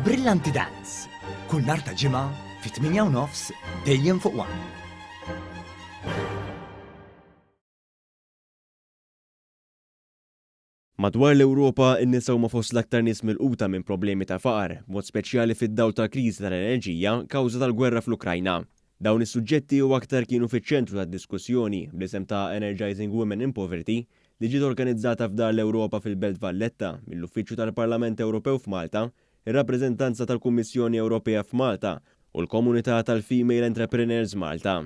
Brillanti Dance, kull nhar ta' Ġimgħa fit-8:30 dejjem fuq One. Madwar l-Ewropa, in-nisa huma fost l-aktar nies milquta minn problemi ta' faqar, b'mod speċjali fid-dawl tal-kriżi tal-enerġija kawża tal-gwerra fl-Ukrajna. Dawn is-suġġetti u aktar kienu fiċ-ċentru tad-diskussjoni bl-isem ta' Energising Women in Poverty li ġiet organizzata f'Dar l-Ewropa fil-Belt Valletta mill-Uffiċċju tal-Parlament Ewropew f'Malta, ir-Rappreżentanza tal-Kummissjoni Ewropea f'Malta u l-Komunità tal-Female Entrepreneurs Malta.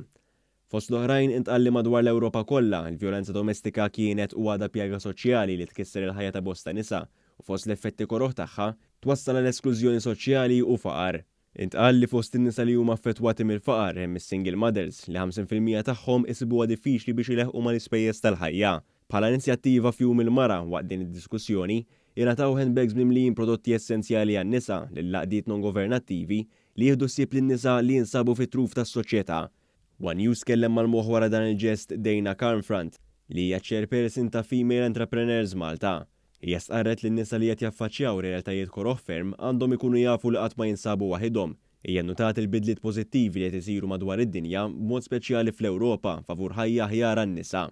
Fost l-oħrajn, intqal li madwar l-Ewropa kollha, il-vjolenza domestika kienet u għadha pjaga soċjali li tkisser il-ħajja ta' bosta nisa u fost l-effetti koroh tagħha, twassal għal esklużjoni soċjali u faqar. Intqal li fost in-nisa li huma affettwati mill-faqar hemm is-single mothers li 50% tagħhom isibuha diffiċli biex ileħħqu mal-ispejjeż tal-ħajja. Bħala inizjattiva f'Jum il-Mara, waqt din id-diskussjoni, ingħataw handbags mimlijin prodotti essenzjali għan-nisa lill-għaqdiet non-governattivi li jieħdu ħsieb lin-nisa li jinsabu fit-truf tas-soċjetà. One News tkellem mal-moħħ wara dan il-ġest Dana Karnfrant, li hija ċ-Chairperson ta' Female Entrepreneurs Malta. Hija stqarret li n-nisa li qed jaffaċċjaw realtajiet koroh ferm għandhom ikunu jafu li qatt ma jinsabu waħidhom. Hija nnutat il-bidliet pożittivi li qed isiru madwar id-dinja, b'mod speċjali fl-Ewropa, favur ħajja aħjar għan-nisa.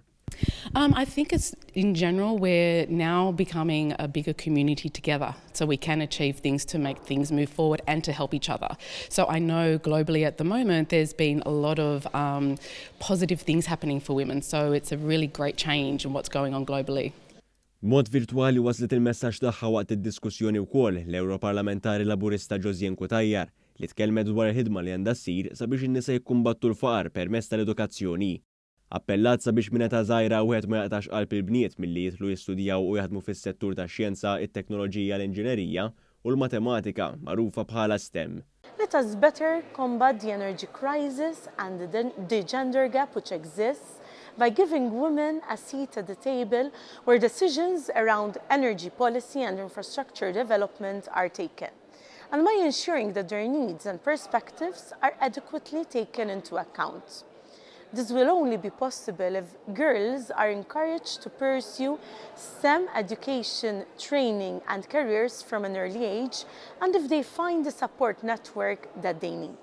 I think it's in general we're now becoming a bigger community together so we can achieve things to make things move forward and to help each other. So I know globally at the moment there's been a lot of positive things happening for women so it's a really great change in what's going on globally. B'mod virtwali waslet il-messaġġ tagħha waqt id-diskussjoni wkoll l-Ewroparlamentari Laburista Josianne Cutajar li tkellmet dwar il-ħidma li għandha ssir sabiex in-nisa jikkumbattu l-faqar permezz tal-edukazzjoni. Appellat sabiex minn età żgħira wieħed ma jaqtax qalb il-bniet milli jidħlu jistudjaw u jaħdmu fis-settur tax-xjenza, it-teknoloġija, l-inġinerija u l-matematika magħrufa bħala STEM. Let us better combat the energy crisis and the, the gender gap which exists by giving women a seat at the table where decisions around energy policy and infrastructure development are taken, and by ensuring that their needs and perspectives are adequately taken into account. This will only be possible if girls are encouraged to pursue STEM education, training and careers from an early age and if they find the support network that they need.